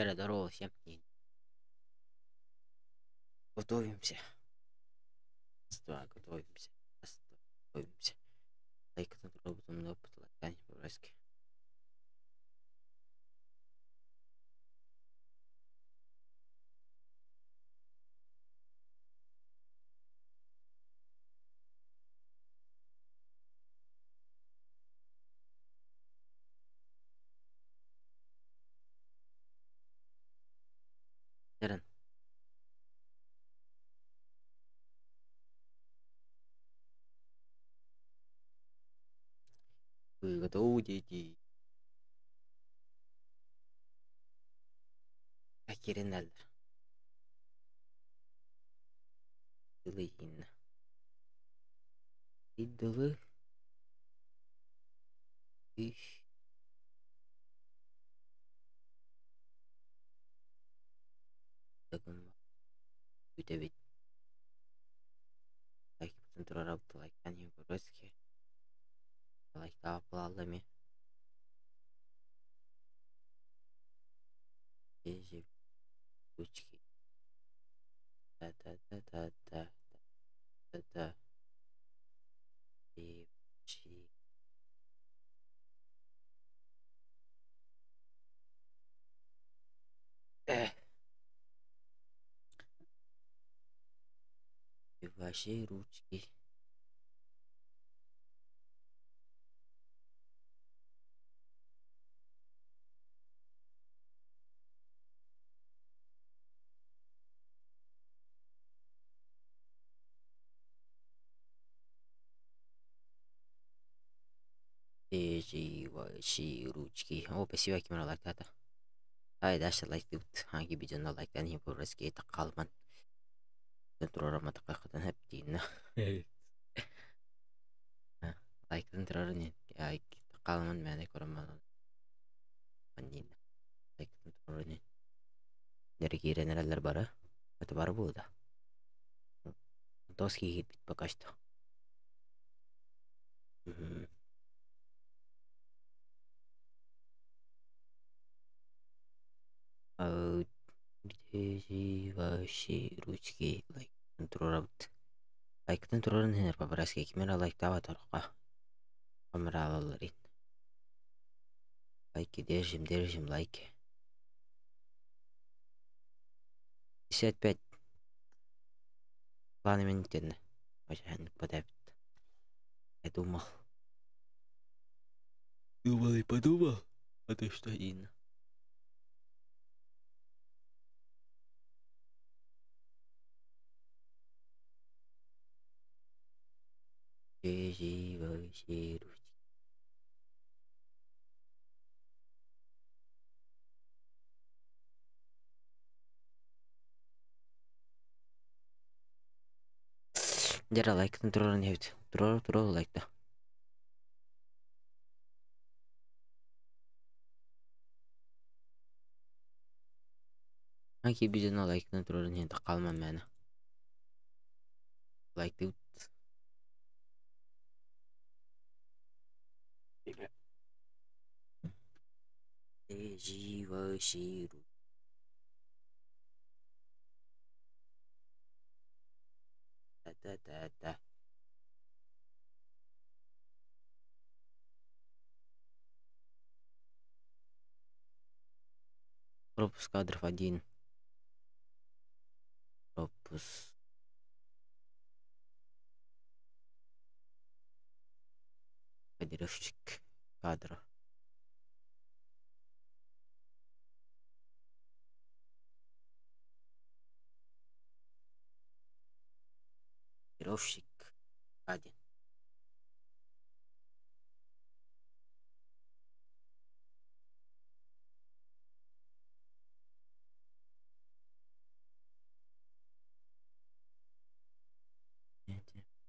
Вера, здорово всем. Готовимся. Раз, два, готовимся. Раз, два, готовимся. Лайк на роботом на опыт лайкани по-братски. Darren. Вы готовы, дети? Киренеллэр. Дылы Дылы Бүтэбит. Лайкпытын турарабыт лайктан по-братски. Лайктаабат буолаллар эмиэ. Ручки. Да-да-да-да-да. Да-да. И Эх. И ваши ручки. Ваши ручки. О, спасибо, Кимара лайктаата. Ай, Даша лайктыыбыт. Хаги видеону лайктаан иһин по-братски хаалбан. Турарама такайхытын хэптиинна. Лайктын турарын хаалыман мээнэ көрөн маннина. Лайктын турарын киирэн эрэллэр бары. Это бары буолда. Тос киирбит пока что. Где ваши ручки? Лайктын турарабыт. Лайктын турарын иһин по-братски ким эрэ лайктаабат ороххо. Камералаларын. Лайки держим, держим лайки. 55. Планы минутенна. Подавит. Я думал. Думал и подумал. А ты что, Инна? Дьэ лайкын турарын иһэбит. Турар турар лайкта. Аки видеону лайкын турарын иһин хаалман мээнэ. Лайктыыбыт. Да-да-да-да. Пропуск кадров один. Пропуск. Кодировщик кадров. Кодировщик один.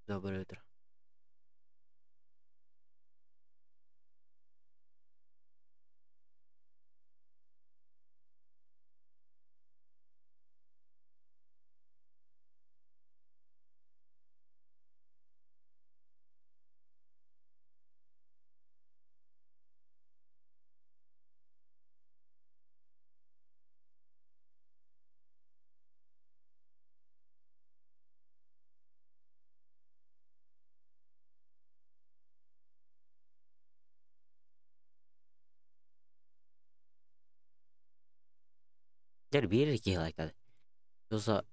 Доброе утро. Дьэр биир киһи лайктаата. Что за...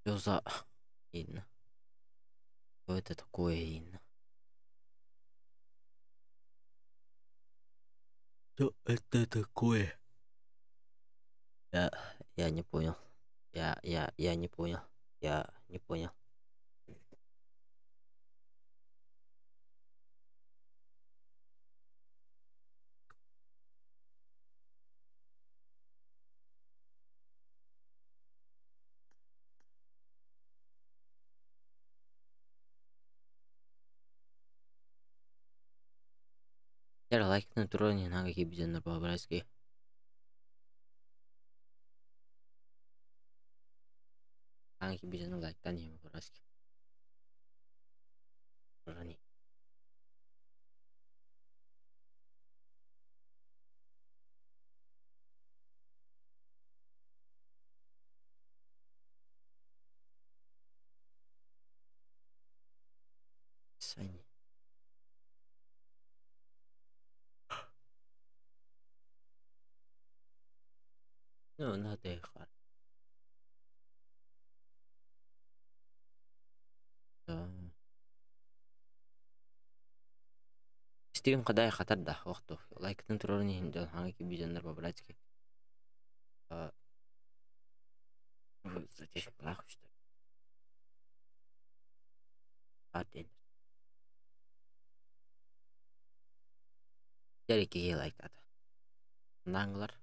Что за... Инна. Что это такое, Инна? Что это такое? Я не понял. Я не понял. Я не понял. Дьэр лайкны туран иһин киирбитин по-братски. Аҥа киирбитин лайктаан иһин по-братски. Туран Описание. Ну, надо их. Да. Стрим кадай хатар да вақту. Лайктын турарын иһин дьон хаҥа киирбит по-братски. Затишь что ли? Дьэр киһи лайктаата. Наҥлар.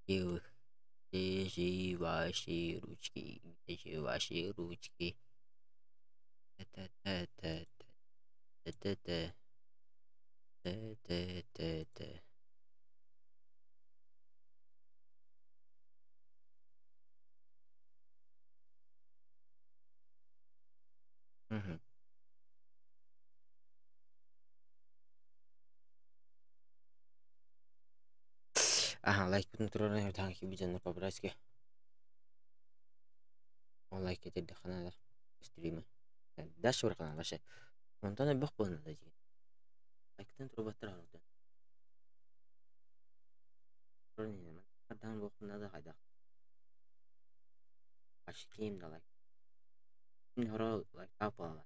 Где же ваши ручки? Где же ваши ручки? Т-т-т-т-т. Т-т-т. Т-т-т-т. Мгм. Ага, лайкпытын турарын таҥ киирбит по-братски. Ол лайк этэрдэххинэ да стримы. Дальше барахана вообще. Онтон элбэх буолна да дии. Лайктан турбаттар ордон. Да хайдах. Ашким да лайк. Хоро лайк буолла.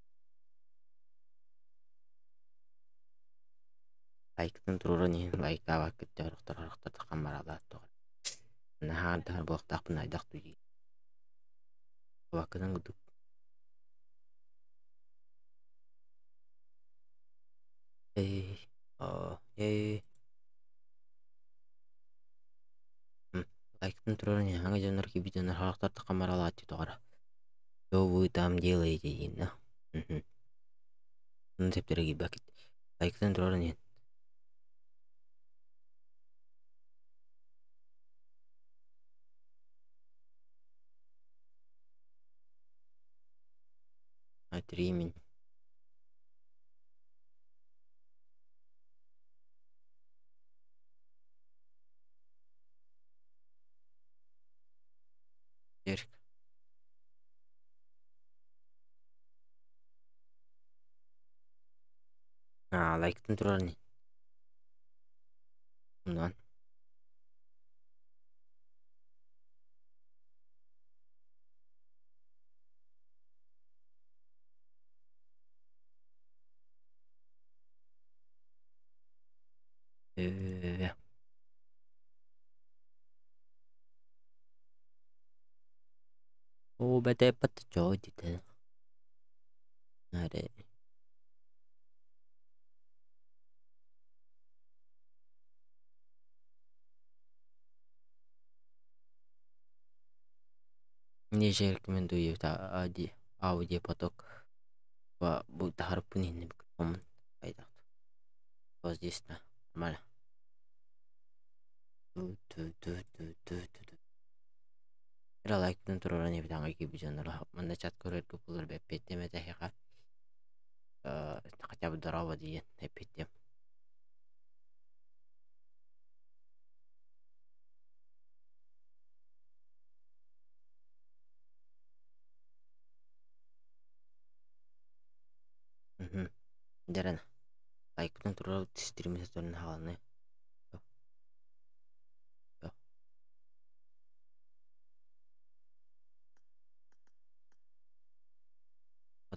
Лайктан турарын иһин лайктаабаккыт дьорохтор орохтор хаммаралаат тоҕо. Наһаа буолуохтаахпын айдах дуу. Вакынан курдук. Эй, о, эй. Лайктан турарын иһин хаҥа дьоннор киирбит дьоннор харахтар хаммаралаат тоҕо. Что вы там делаете, Инна? Ну, септері киирбэккит. Лайктан турарын иһин. Стриминг. Эрик. А, лайктан турарын иһин. Онон. Э. Оо, бэтэ чоо дите. Аре. Ниже рекомендую это аудиопоток. Бу таһарыппын иһин микрофон хайдах. Вот здесь да, нормально. Ира лайктын турарын эбит аҥа киирбит дьоннор манна чат көрөргө булар эппиэттиэм этэ эһиэхэ. Хотя бы здорово диэн эппиэттиэм. Дэрэн лайктын турар стримин туран хааланы.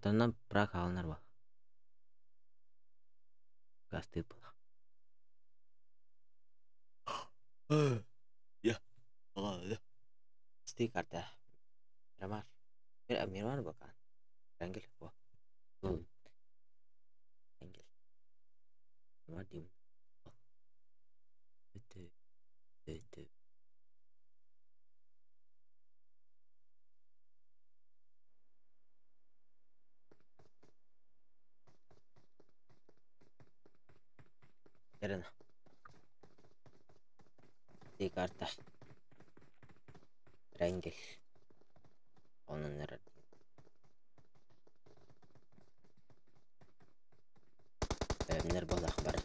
Атынынан прак аалынар буол. Гастыып буолла. Я. Стый карта. Мирамар. Мирамар бакан. Рангел. О. Рангел. Мирамар деймін. Өте. Өте. Эрена. Стый карта. Рангел. Онон эрэр. Бэйэмнэр буоллах бары.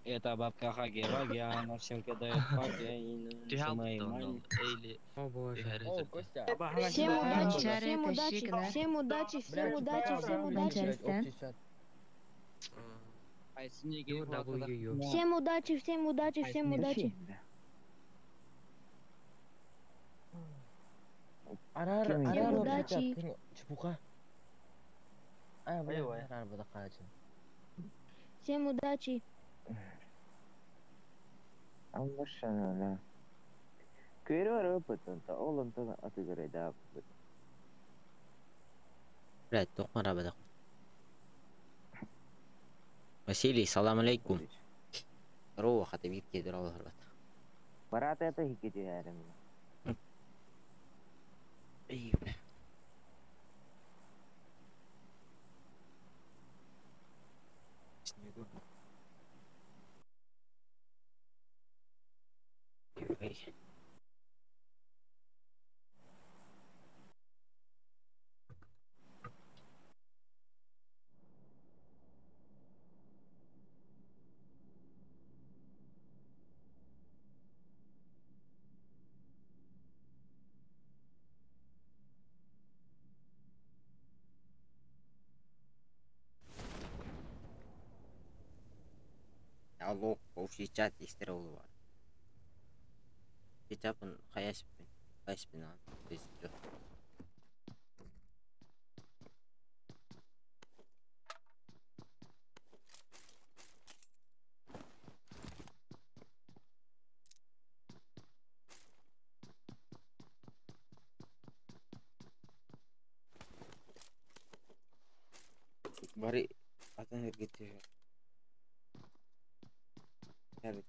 Эта бабка Хаги-Ваги, она всем кидает фаги и Ты мои мани. Эйли. О боже. О, Костя. Всем удачи, всем Манчары, удачи, тащи, всем удачи, всем удачи, всем удачи. Манчары. U W U. Всем удачи, всем удачи, всем удачи. Арар, Всем арар, удачи. Чепуха. А, бля, арар, бадакачы. Всем удачи. Аммашана. Көрөр өпөтөн та олон та атыгырайда. Блядь, тохмара бадак. Василий, салам алейкум. Здорово, хата бит кедер алар бат. Барат это хикети ярым. Эй, бля. Снегу. Эй. Алло, общий чат истер ол бар. Чатпын хаяспын. Хаяспын а. Біз жоқ. Бары атын кетти. Давай.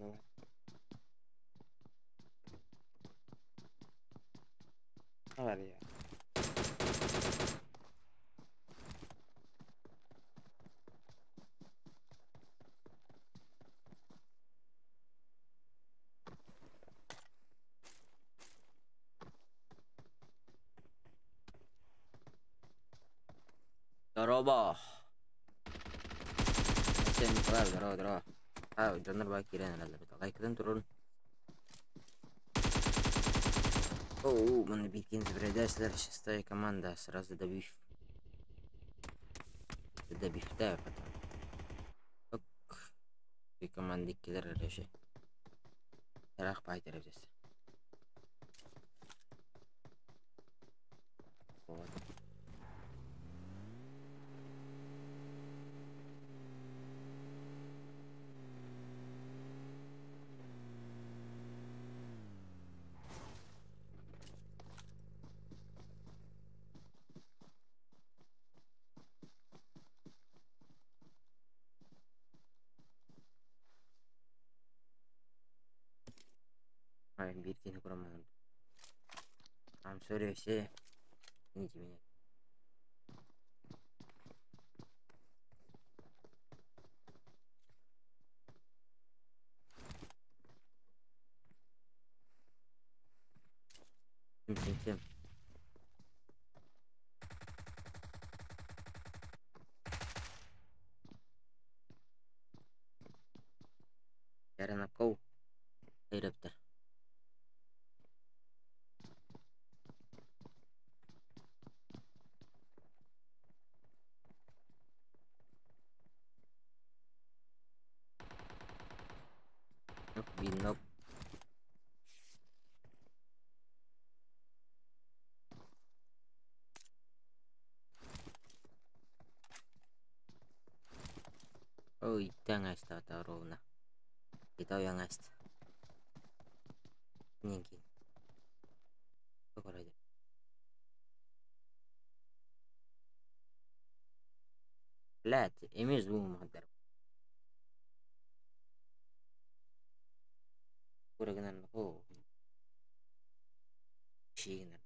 Давай я. Здорово. Всем здорово, здорово, здорово. А, дьоннор баа киирэн эрэллэр. Лайкытын турун. Оу, манна биир забредәслер, шестая команда, сразу добив. Добив, да, потом. Ок. Bir команда иккилэр эрэ Тарах байтер здесь. Вот. Ай, биркини кураман. I'm sorry все. Извините меня. Всем, всем. Ярынаков. Айрыптар. Винок. Ой, таҥастаата ровно. Итояҥаст. Нинки. Блядь, эмиэ звук махдар. Курагынан о. Шигнер.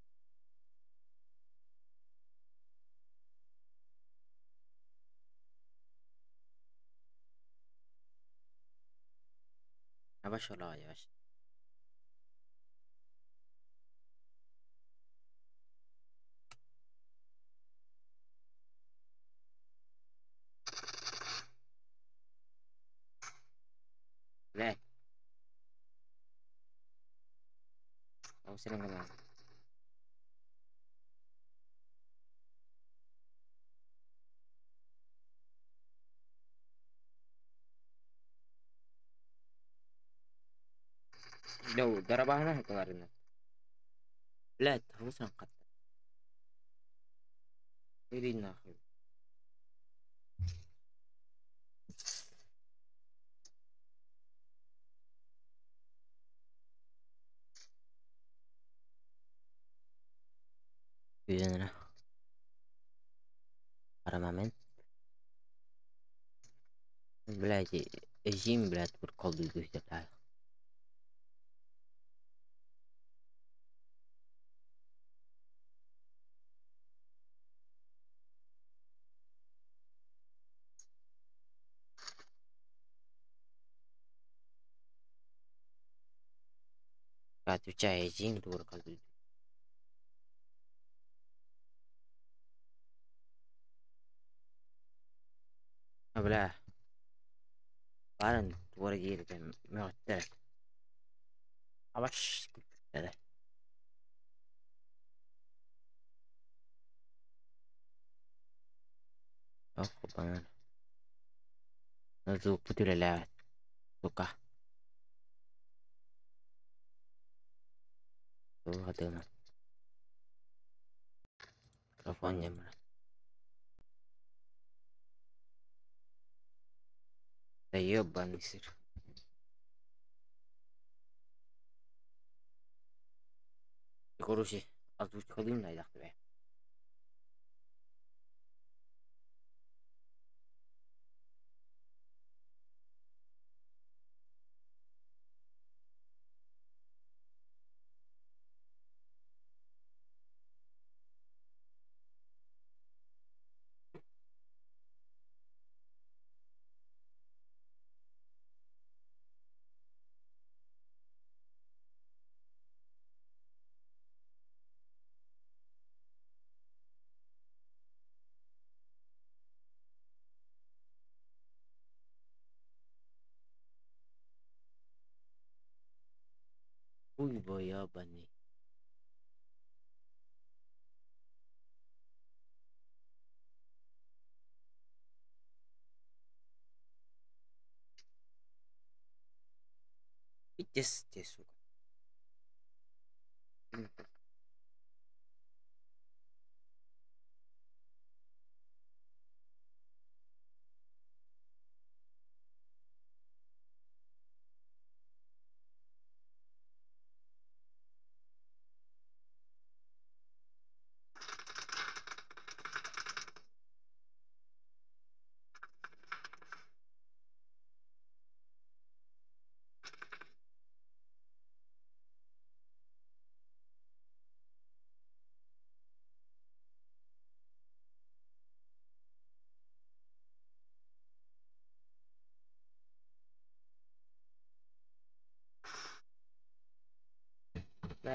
Yavaş ol ağa yavaş. Ve. அவசரம் பண்ணலாம். لو ضربها هنا هتغير. لا تهوس نقطع. يريد ناخذ. Yürüyün Aramamen. Блядь, Жим, блядь, прикол дуйда. Отвечай, Жим, дура, колдуй. Бля. Барын туора диэри мөҕүттэр. Абаш күттэрэ. Ох, банан. Звук үлэлээбэт. Сука. Туох. Микрофон ньамара. Да ёбаный сыр. Короче, озвучкалыым да айдахты. Хуй ебаный. Пиздец ты, сука.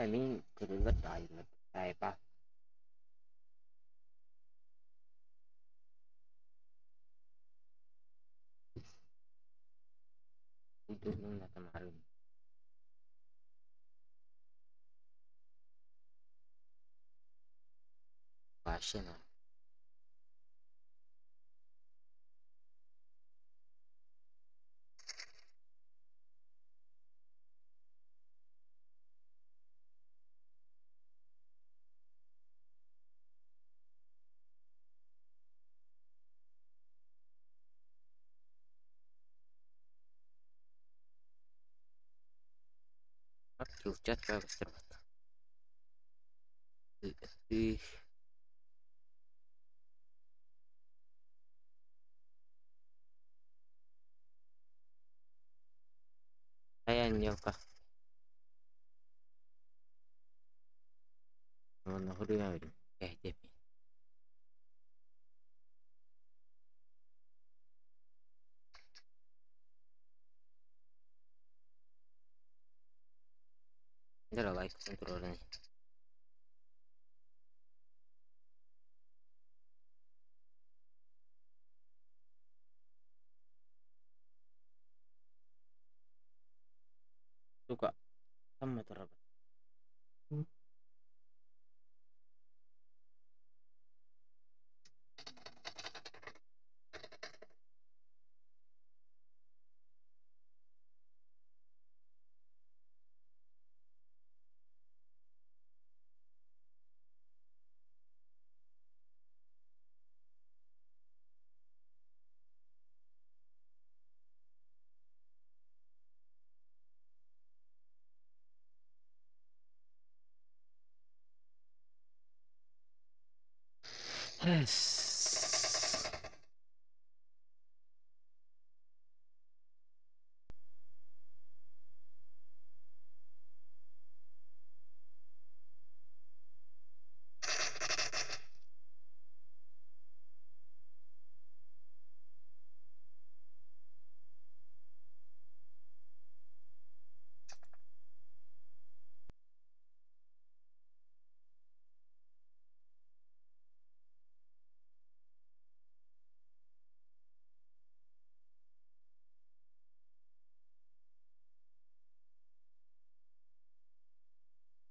Бля, мин көрүллэр таайыллар таайба. Вообще на. Килчатка быстырбат. Ты. Хайа ньылка. Уонна хоруйа кэһитиэм. Дара лайк туруорун. Сука, тамма турабын.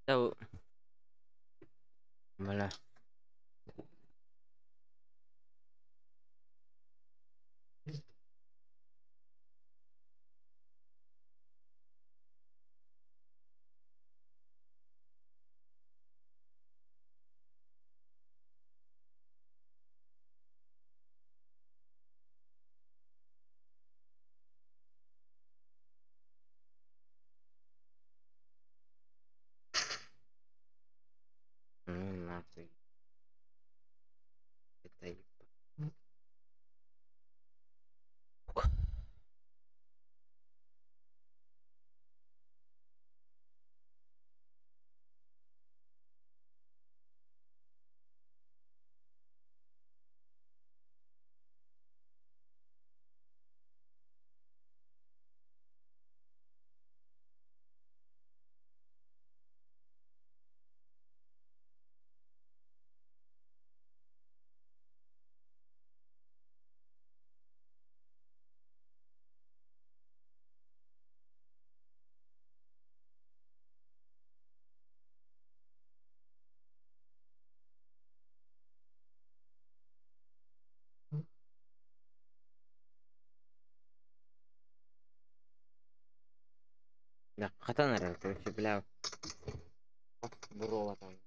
So, voilà. Ну нахуй. Это ебать. Да, хатан эрэ, короче, бля. Буруола там.